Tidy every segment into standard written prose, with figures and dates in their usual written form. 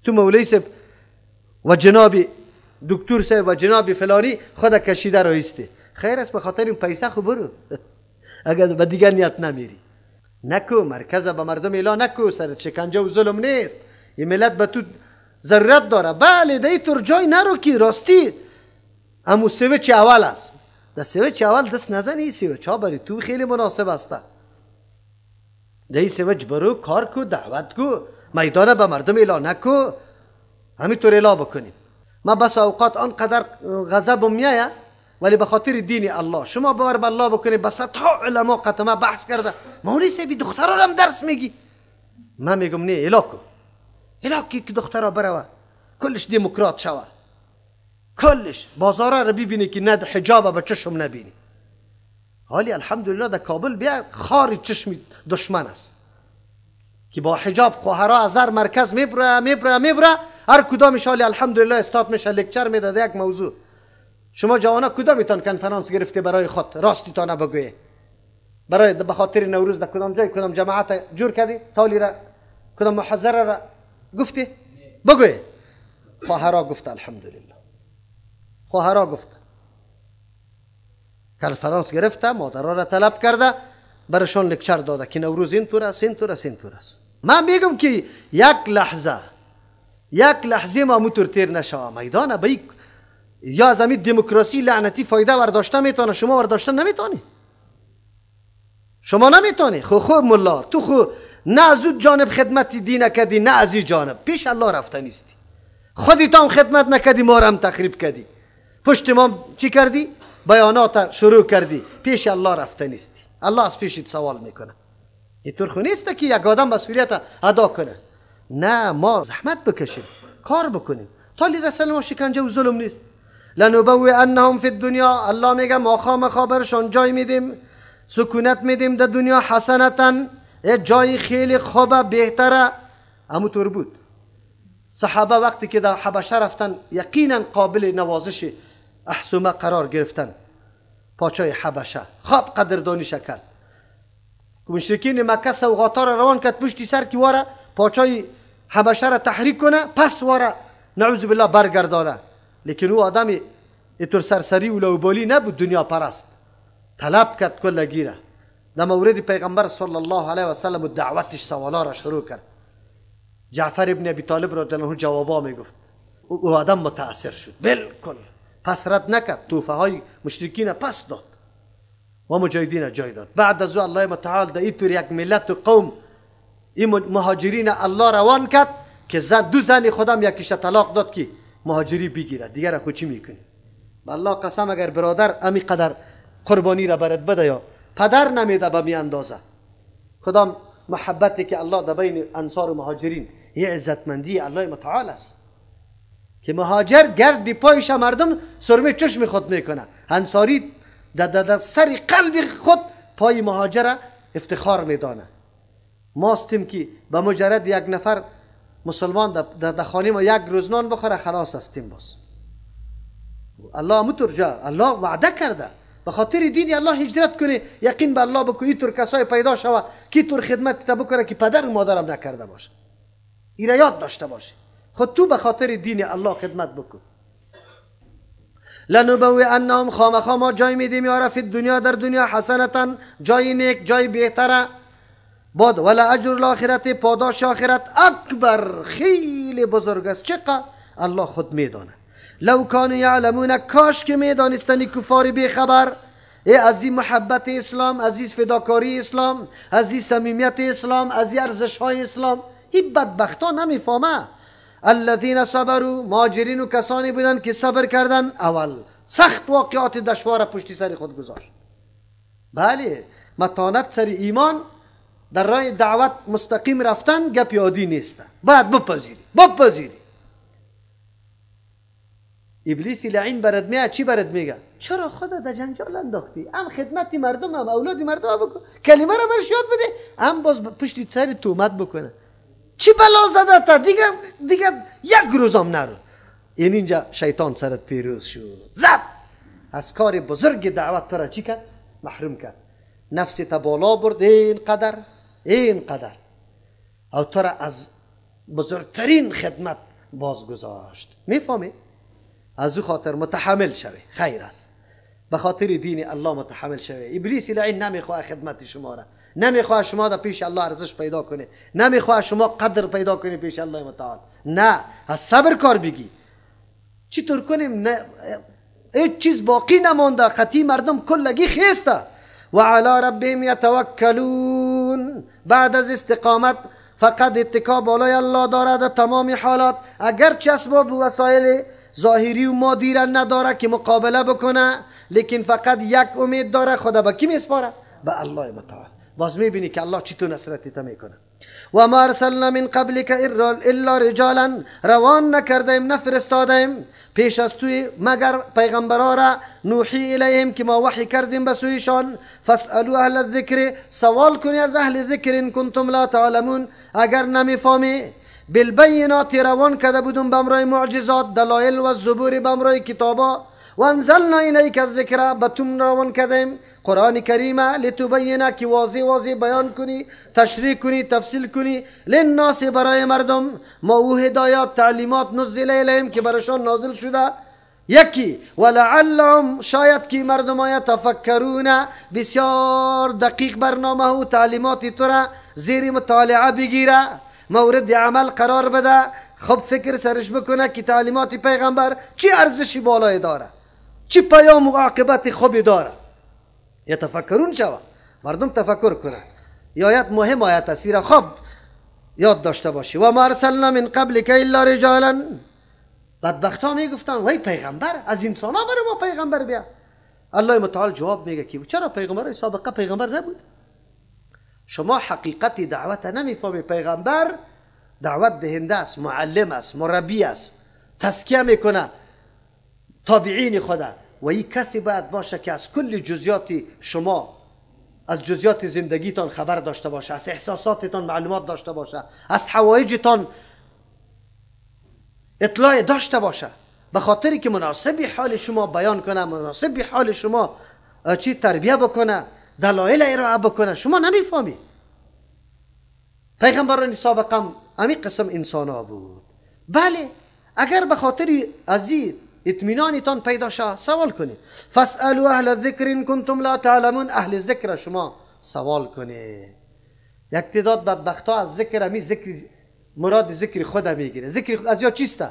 تو مولوی صاحب و جناب دکتر صاحب و جناب فلانی خود کشیده رایستی. خیر است، به خاطر این پیسه خو برو، اگر به دیگر نیت نمیری. نکو مرکز به مردم اعلان نکو، سرت شکنجه و ظلم نیست. این ملت به تو ضرورت داره. بله در طور جای نرو که راستی امو سویچ اول است. در سویچ اول دست نزنی، این سویچ ها برای تو خیلی مناسب است. در این سویچ برو کار کو، دعوت کو، میدانه به مردم اعلان نکو، همینطور اعلان بکنیم. ما بس اوقات آنقدر غضبم میایه، ولی به خاطر دین الله شما باور به الله بکنید. به صدها علما قطمه بحث کرده، مولوی صاحب دخترا هم درس میگی. من میگم نه، اعلان کو، اعلان کی که دخترا بروه کلش دموکرات شوه، کلش بازارا رو ببینی که نه حجاب به چشم نبینی. حالی الحمدلله در کابل بیا خار چشم دشمن است که با حجاب خواهرا از هر مرکز میبره میبره میبره، هر کدامش حالی الحمدلله استاد میشه، lecture میده یک موضوع. شما جوانا کدامیتان کنفرانس گرفته برای خود راستیتان بگویه؟ برای به خاطر نوروز در کدام جای کدام جماعت جور کردی؟ تالی را کدام محاضره را گفتی؟ بگویه. خواهرا گفت الحمدلله، خواهرا گفت کنفرانس گرفته، مادرها را طلب کرده، برشان lecture داده که نوروز اینطور است، اینطور است، اینطور است. من میگم که یک لحظه، یک لحظه ما موتور تیر نشوه. میدانه به یا از همین دموکراسی لعنتی فایده برداشته میتونه، شما برداشته نمیتونی. شما نمیتونی. خو خو ملا تو خو نه از اون جانب خدمت دین کردی، نه از این جانب. پیش الله رفته نیستی. خودت هم خدمت نکردی، ما هم تخریب کردی. پشت ما چی کردی؟ بیانات شروع کردی. پیش الله رفته نیستی. الله از پیشت سوال میکنه. اینطور خو نیست که یک آدم مسئولیت ادا کنه. نه، ما زحمت بکشیم، کار بکنیم. تا رسل ما شکنجه و ظلم نیست. لنبوئنهم فی الدنیا، الله میگه ما خامخا برشان جای میدیم، سکونت میدیم در دنیا حسنتا، جای خیلی خوبه، بهتره. همونطور بود. صحابه وقتی که در حبشه رفتن یقینا قابل نوازش احسومه قرار گرفتن. پاچای حبشه خواب قدردانیش کرد. مشرکین مکه سوغاتا را روان کرد پشتی سر که واره پاچای حبشه را تحریک کنه، پس واره نعوذ بالله برگردانه. لیکن او آدم اینطور سرسری و لوبالی نبود، دنیا پرست. طلب کرد کل گیره. در مورد پیغمبر صلی الله علیه و سلم و دعوتش سوالا را شروع کرد. جعفر ابن ابی طالب را دلانه جوابا میگفت. او آدم متاثر شد بالکل، پس رد نکرد، توفه های مشرکین پس داد و مجاهدین جای داد. بعد از او الله متعال در اینطور یک ملت و قوم این مهاجرین الله روان کرد که زن دو زن خودم یکیش طلاق داد که مهاجری بگیره، دیگر خود چی میکنی؟ به الله قسم اگر برادر امی قدر قربانی را برات بده یا پدر نمیده به می اندازه. کدام محبتی که الله در بین انصار و مهاجرین، یه عزتمندی الله متعال است که مهاجر گرد پایش مردم سرمه چشم خود میکنه، انصاری در سر قلب خود پای مهاجر افتخار میدانه. ماستیم که به مجرد یک نفر مسلمان در خانه ما یک روز نان بخوره خلاص هستیم. باز الله متر جا الله وعده کرده به خاطر دین الله هجرت کنی، یقین به الله بکنی، طور کسای پیدا شوه کی طور خدمت تا بکنه که پدر و مادرم نکرده باشه. ایره یاد داشته باشه. خود تو به خاطر دین الله خدمت بکن. لنبوئنهم، خامخا ما جای میدیم یارا فی الدنیا، در دنیا حسنتا، جای نیک، جای بهتره. بعد ولا اجر الاخرت، پاداش آخرت اکبر، خیلی بزرگ است. چقدر؟ الله خود میدانه. لو کانوا یعلمون، کاش که میدانستن کفار بیخبر. ای از این محبت اسلام، از این فداکاری اسلام، از این صمیمیت اسلام، از این ارزش های اسلام، این بدبختا نمیفهمه. الذین صبروا، مهاجرین و کسانی بودند که صبر کردن. اول سخت واقعات دشوار پشتی سر خود گذاشت. بله، متانت سر ایمان در راه دعوت مستقیم رفتن گپ عادی نیست، باید بپذیری، بپذیری. ابلیس لعین برد میاد، چی برد میگه؟ چرا خدا در جنجال انداختی؟ هم خدمت مردم هم اولاد مردم بکن، کلمه را برش یاد بده، هم باز پشت سر تومت بکنه. چی بلا زده تا دیگه دیگه یک روزم نرو. این اینجا شیطان سرت پیروز شد، زد از کار بزرگ دعوت تو را چی کرد؟ محروم کرد. نفس تا بالا برد این قدر، این قدر، او تو را از بزرگترین خدمت بازگذاشت. میفهمی؟ از او خاطر متحمل شوی، خیر است. به خاطر دین الله متحمل شوی. ابلیس لعین نمیخواه خدمت شما را، نمیخواه شما در پیش الله ارزش پیدا کنه، نمیخواه شما قدر پیدا کنه پیش الله متعال. نه، از صبر کار بگی. چطور کنیم؟ نه، هیچ چیز باقی نمانده، قطعی مردم کلگی خیسته. و علی ربهم یتوکلون. بعد از استقامت فقط اتکا بالای الله داره در تمام حالات، اگرچه اسباب و وسایل ظاهری و مادی را نداره که مقابله بکنه، لیکن فقط یک امید داره، خدا به کی میسپاره؟ به الله متعال. باز میبینی که الله چطور نصرت میکنه. و ما ارسلنا من قبلک الا رجالا، روان نکردیم نفرستادیم پیش از توی مگر پیغمبرا را، نوحی الیهم که ما وحی کردیم به سویشان. فاسالوا اهل الذکر، سوال کنی از اهل ذکر، ان کنتم لا تعلمون، اگر نمیفهمی. بالبینات روان کرده بودم به معجزات، دلایل و زبور به کتابا. و انزلنا الیک الذکر، به تو روان کردیم قرآن کریم، لتبینه که واضح واضح بیان کنی، تشریح کنی، تفصیل کنی، للناس برای مردم. ما او هدایات تعلیمات نزل الیهم که برشان نازل شده. یکی ولعلهم، شاید که مردم یتفکرون، بسیار دقیق برنامه و تعلیمات تو را زیر مطالعه بگیره، مورد عمل قرار بده، خب فکر سرش بکنه که تعلیمات پیغمبر چی ارزشی بالای داره، چی پیام و عاقبت خوبی داره. یتفکرون شوه، مردم تفکر کنه. یا آیت مهم آیت است، خب یاد داشته باشی. و ما ارسلنا من قبلک الا رجالا. بدبخت ها میگفتن وای پیغمبر از انسان ها برای ما پیغمبر بیا. الله متعال جواب میگه که چرا پیغمبر سابقه پیغمبر نبود؟ شما حقیقت دعوت نمیفهمی. پیغمبر دعوت دهنده است، معلم است، مربی است، تزکیه میکنه تابعین خدا. و این کسی باید باشه که از کل جزئیات شما، از جزئیات زندگیتان خبر داشته باشه، از احساساتتان معلومات داشته باشه، از حوایجتان اطلاع داشته باشه، به خاطری که مناسب حال شما بیان کنه، مناسب حال شما چی تربیه بکنه، دلایل ارائه بکنه. شما نمیفهمی. پیغمبران سابقه هم همین قسم انسان ها بود. بله، اگر به خاطر از اطمینانتان پیدا شه سوال کنید. فاسالوا اهل الذکر ان کنتم لا تعلمون. اهل ذکر شما سوال کنید. یک تعداد بدبخت ها از ذکر همی ذکر مراد ذکر خود میگیره. ذکر از یا چیسته؟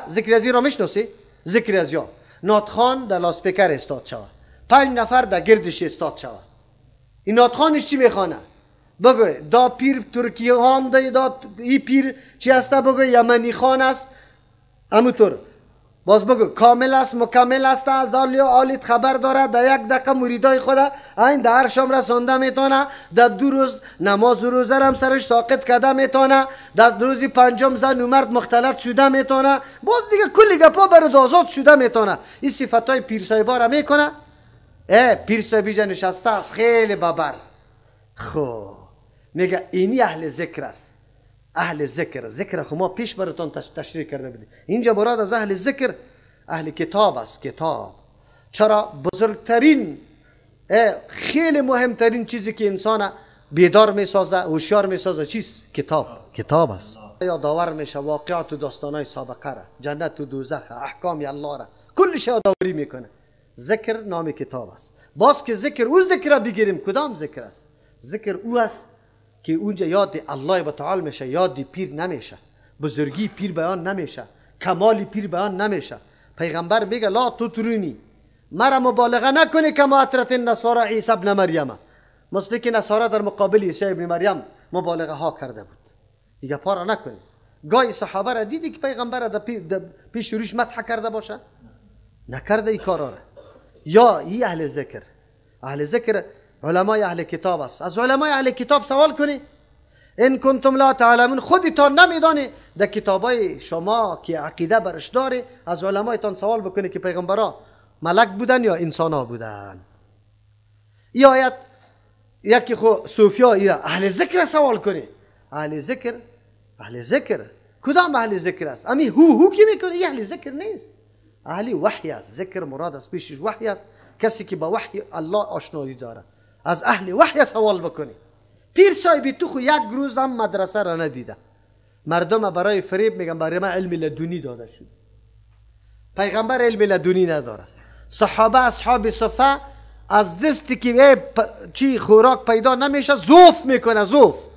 ذکر از را میشناسی؟ ذکر از یا ناتخان در لاسپیکر استاد شوه، 5 نفر در گردش استاد شوه. این ناتخانش چی میخوانه؟ بگو دا پیر ترکی خان، دا ای پیر چی هسته؟ بگو یمنی خان است. همونطور باز بگو کامل است، مکمل است، از عالی و عالیت خبر داره، در یک دقیقه مریدای خدا این در هر شام رسانده میتونه، در 2 روز نماز و روزه هم سرش ساقط کرده میتونه، در روز پنجم زن و مرد مختلط شده میتونه، باز دیگه کلی گپا برات آزاد شده میتونه. این صفتای پیر صاحبا را میکنه. پیر صاحب اینجا نشسته است خیلی ببر. خب میگه اینی اهل ذکر است. اهل ذکر، ذکر خو ما پیش براتون تشریح کرده بودیم. اینجا مراد از اهل ذکر اهل کتاب است. کتاب چرا بزرگترین، خیلی مهمترین چیزی که انسان بیدار میسازه، هوشیار میسازه چیست؟ کتاب. کتاب است. یادآور میشه واقعات و داستانهای سابقه را، جنت و دوزخ، احکام الله را، کلش یادآوری میکنه. ذکر نام کتاب است. باز که ذکر او ذکر را بگیریم، کدام ذکر است؟ ذکر او است که اونجا یاد الله و تعالی میشه، یاد پیر نمیشه، بزرگی پیر بیان نمیشه، کمال پیر بیان نمیشه. پیغمبر میگه لا تطرونی، مرا مبالغه نکنی کما اطرت النصارى عیسی ابن مریم، مثل که نصارا در مقابل عیسی ابن مریم مبالغه ها کرده بود. دیگه پارا نکنی. گاهی صحابه را دیدی که پیغمبر را در پیش روش مدح کرده باشه؟ نکرده ای کارا را. یا ای اهل ذکر، اهل ذکر علمای اهل کتاب است. از علمای اهل کتاب سوال کنی ان کنتم لا تعلمون، خودتان نمیدانی در کتابای شما که عقیده برش داره، از علمایتان سوال بکنی که پیغمبرا ملک بودن یا انسان ها بودن. ای آیت یکی خو صوفیا ایرا اهل ذکر سوال کنی. اهل ذکر، اهل ذکر کدام اهل ذکر است؟ امی هو هو کی میکنه؟ ای اهل ذکر نیست، اهل وحی است. ذکر مراد از پیشش وحی است، کسی که با وحی الله آشنایی داره از اهل وحی سوال بکنی. پیر صاحبی تو خو یک روز هم مدرسه را ندیده، مردم برای فریب میگن برای ما علم لدنی داده شد. پیغمبر علم لدنی نداره. صحابه اصحاب صفه از دستی که چی خوراک پیدا نمیشه ضعف میکنه، ضعف.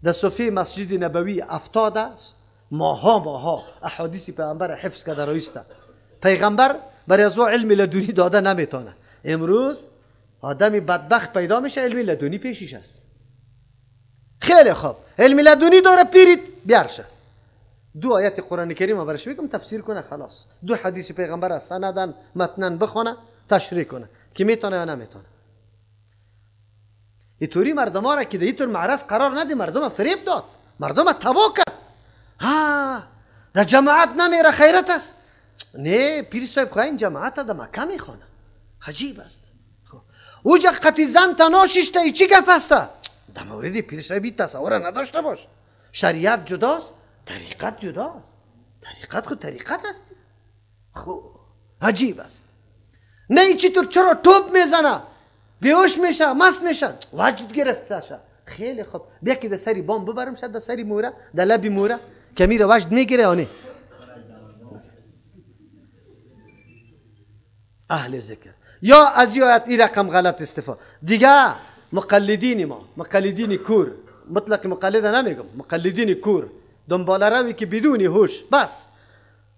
در صفه مسجد نبوی افتاده است، ماها ماها احادیث پیغمبر حفظ کرده رایسته. پیغمبر برای از او علم لدنی داده نمیتونه. امروز آدمی بدبخت پیدا میشه علم لدنی پیشش است. خیلی خوب، علم لدنی داره پیرید بیارشه. دو آیت قرآن کریم برش میگم تفسیر کنه خلاص، دو حدیث پیغمبر سندن متنن بخونه تشریح کنه که میتونه یا نمیتونه. اینطوری مردم ها را که در اینطور معرض قرار نده، مردم فریب داد، مردم تباه کرد. ها در جماعت نمیره خیرت است. نه پیر صاحب خواهی این جماعت در مکه میخوانه، عجیب است. اوجا قطی زن تنها ششته ای چی گپ است؟ در مورد پیر صاحب تصور نداشته باش. شریعت جداست، طریقت جداست. طریقت خود طریقت است. خب عجیب است. نه ای چطور چرا توپ میزنه، بیهوش میشه، مست میشه، وجد گرفته شه. خیلی خوب بیا که در سری بام ببرم شد، در سری موره، در لبی موره که میره وجد میگیره یا نه. اهل ذکر یا از یاد این رقم غلط استفاده. دیگه مقلدین ما، مقلدین کور، مطلق مقلد نمیگم، مقلدین کور دنبال روی که بدون هوش بس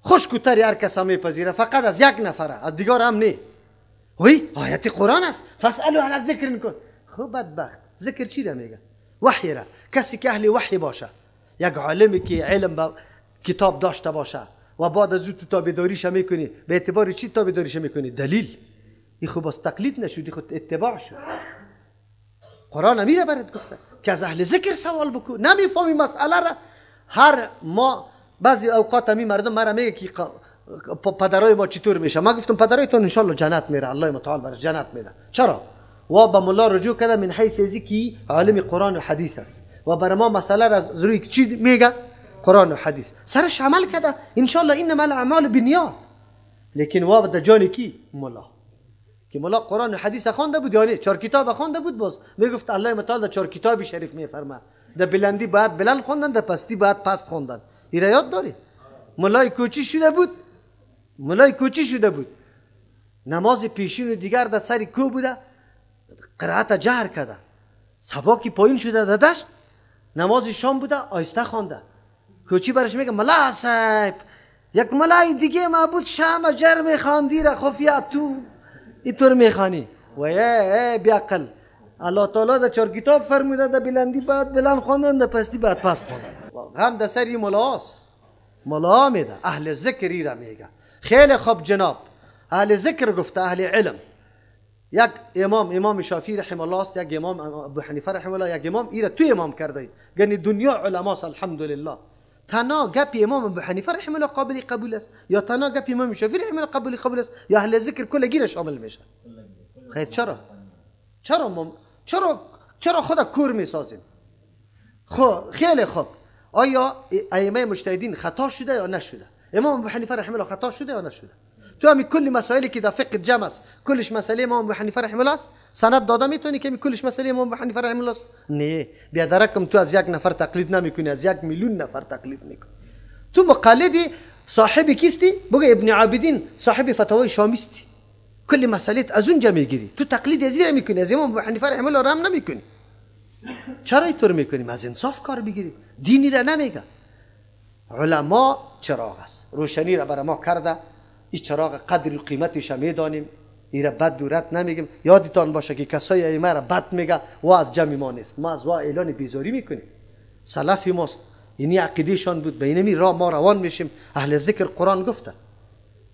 خشک و تری هر کس میپذیره، فقط از یک نفره، از دیگر هم نه. وی آیت قرآن است، فاسألوا اهل الذکر نکن. خب بدبخت ذکر چی را میگه؟ وحی را. کسی که اهل وحی باشه، یک عالمی که علم با کتاب داشته باشه و بعد از او تو تابعداریش میکنی، به اعتبار چی تابعداریش میکنی؟ دلیل. این خب باز تقلید نشد، خود اتباع شد. قرآن امیره برات گفته که از اهل ذکر سوال بکن. نمیفهمی مسئله را. هر ما بعضی اوقات همی مردم مرا میگه که پدرای ما چطور میشه. ما گفتم پدرایتون انشالله جنت میره، الله متعال برش جنت میده. چرا؟ و با ملا رجوع کرده من حیث ازی که عالم قرآن و حدیث است و برای ما مسئله را از روی چی میگه؟ قرآن و حدیث سرش عمل کرده انشالله. انما الاعمال بالنیات. لیکن وا در جان کی؟ ملا. که ملا قرآن و حدیث خوانده بود یا نه؟ چهار کتاب خوانده بود، باز میگفت الله متعال در چهار کتاب شریف میفرما در بلندی باید بلند خواندن، در پستی باید پست خواندن. این را یاد داری؟ ملای کوچی شده بود، ملای کوچی شده بود، نماز پیشین و دیگر در سر کو بوده، قرائت جهر کرده، صبا که پایین شده دادش نماز شام بوده آیسته خوانده. کوچی برش میگه ملا صاحب یک ملای دیگه معبود شام جر میخواندی را خفیه تو اینطور میخوانی. و ای بیعقل، الله تعالی در چهار کتاب فرموده در بلندی باید بلند خواندن، در پستی باید پست خواندن. غم در سر ملاست، ملا میده، اهل ذکری را میگه. خیلی خوب جناب، اهل ذکر گفته، اهل علم. یک امام، امام شافعی رحمه الله است، یک امام ابو حنیفه رحمه الله، یک امام ایره تو امام کرده. یعنی دنیا علماست الحمدلله. تنها گپ امام ابو حنیفه رحمه الله قابل قبول است یا تنها گپ امام شافعی رحمه الله قابل قبول است یا اهل ذکر کل گیره شامل میشه؟ خیر چرا؟ چرا چرا خدا کور میسازیم؟ خب خیلی خوب، آیا ائمه مجتهدین خطا شده یا نشده؟ امام ابو حنیفه رحمه الله خطا شده یا نشده؟ تو همی کل مسائلی که در فقه جمع است کلش مسئله امام ابو حنیفه رحمه الله است؟ سند داده میتونی که کلش مسئله امام ابو حنیفه رحمه الله است؟ نه، بیا درکم تو از یک نفر تقلید نمیکنی، از 1 میلیون نفر تقلید میکنی. تو مقلدی صاحب کیستی؟ بگو ابن عابدین صاحب فتاوای شامیستی، کل مسئله از اونجا میگیری، تو تقلید از این میکنی، از امام ابو حنیفه رحمه الله هم نمیکنی. چرا اینطور میکنیم؟ از انصاف کار بگیریم. دینی را نمیگه. علما چراغ است، روشنی را برای ما کرده. این چراغ قدر و قیمتش میدانیم، این را بد و رد نمیگیم. یادتان باشه که کسای ائمه را بد میگه و از جمع ما نیست. ما از وا اعلان بیزاری میکنیم. سلف ماست، یعنی عقیدهشان بود، به اینمی راه ما روان میشیم. اهل ذکر قرآن گفته.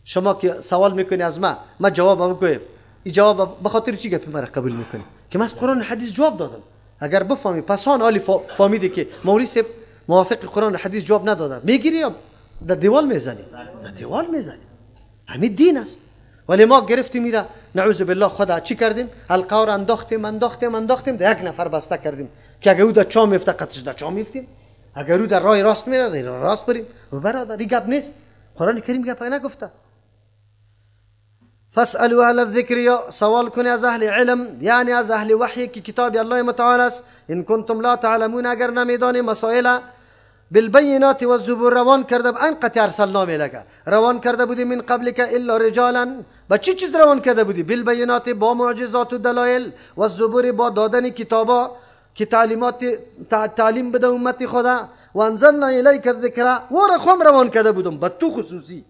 شما که سوال میکنی از ما، ما جواب بگویم، این جواب به خاطر چی گپی مرا قبول میکنی؟ که من از قرآن و حدیث جواب دادم. اگر بفهمی پس آن حالی فهمیدی که مولوی صاحب موافق قرآن و حدیث جواب نداده، میگیری یا در دیوال میزنی؟ در دیوال میزنی. همین دین است. ولی ما گرفتیم میره نعوذ بالله خدا چی کردیم؟ حلقه را انداختیم انداختیم انداختیم، در یک نفر بسته کردیم که اگر او در چاه میفته قطش در چاه میفتیم، اگر او در راه راست میره در راه راست بریم. و برادر این گپ نیست، قرآن کریم گپ نگفته. فاسألوا اهل الذکر، یا سوال کنی از اهل علم، یعنی از اهل وحی که کتاب الله متعال است. ان کنتم لا تعلمون، اگر نمیدانی مسائل. بالبینات و الزبر روان کرده، ان قطع ارسلنا میلکه روان کرده بودی من قبلک الا رجالا. با چی چیز روان کرده بودی؟ بالبینات با معجزات و دلایل، و الزبر با دادن کتابا که تعلیمات تعلیم بده امت خدا، و انزلنا الیک الذکر و خم روان کرده بودم با تو خصوصی.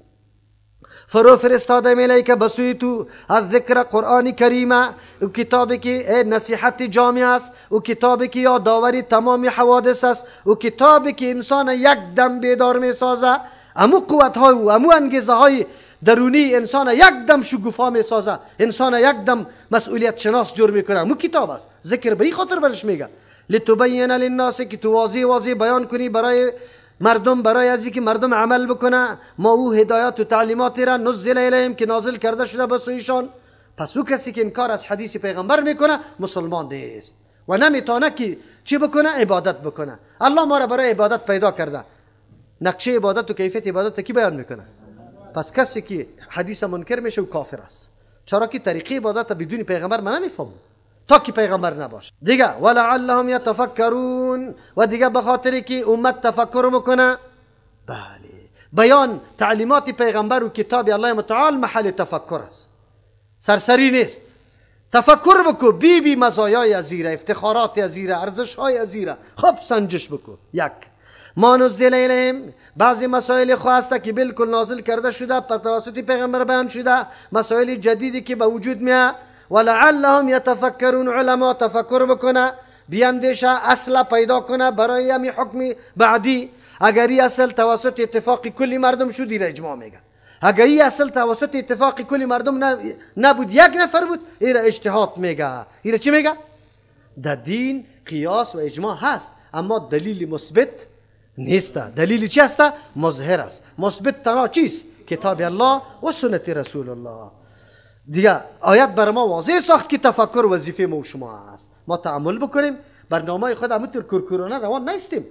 فرو فرستادم الیک بسوی تو الذکر قرآن کریمه، او کتابی که نصیحت جامع است، او کتابی که یادآوری تمام حوادث است، او کتابی که انسان یک دم بیدار می سازه، امو قوت های و امو انگیزه های درونی انسان یک دم شگوفا می سازه، انسان یک دم مسئولیت شناس جور میکنه، امو کتاب است. ذکر به این خاطر برش میگه لتبین للناس که تو واضح واضح بیان کنی برای مردم، برای از که مردم عمل بکنه. ما او هدایات و تعلیمات را نزل الیهم که نازل کرده شده به سویشان. پس او کسی که انکار از حدیث پیغمبر میکنه مسلمان نیست و نمیتونه که چی بکنه؟ عبادت بکنه. الله ما را برای عبادت پیدا کرده، نقشه عبادت و کیفیت عبادت کی بیان میکنه؟ پس کسی که حدیث منکر میشه او کافر است، چرا که طریقه عبادت بدون پیغمبر من نمیفهمم تا که پیغمبر نباشه دیگه. ولعلهم یتفکرون، و دیگه به خاطر که امت تفکر بکنه. بله، بیان تعلیمات پیغمبر و کتاب الله متعال محل تفکر است، سرسری نیست. تفکر بکو، بی بی مزایای ازیره، افتخارات ازیره، ارزش های ازیره، خب سنجش بکو. یک، ما نزل الیهم، بعضی مسائل خواسته که بالکل نازل کرده شده توسط پیغمبر بیان شده، مسائل جدیدی که به وجود میاد. ولعلهم یتفکرون، علما تفکر بکنه، بیاندیشه، اصل پیدا کنه برای همی حکم بعدی. اگر این اصل توسط اتفاق کلی مردم شد ایره اجماع میگه، اگر این اصل توسط اتفاق کلی مردم نبود، یک نفر بود، ایره اجتهاد میگه. ایره چی میگه؟ در دین قیاس و اجماع هست، اما دلیل مثبت نیست. دلیل چی هست؟ مظهر است. مثبت تنها چیست؟ کتاب الله و سنت رسول الله. دیگه آیت بر ما واضح ساخت که تفکر وظیفه ما و شما است. ما تأمل بکنیم، برنامه خود همونطور کرکرانه روان نیستیم،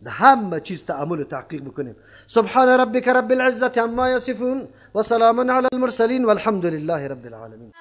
همه چیز تأمل و تحقیق بکنیم. سبحان ربک رب العزة عما یصفون و سلام علی المرسلین والحمد لله رب العالمین.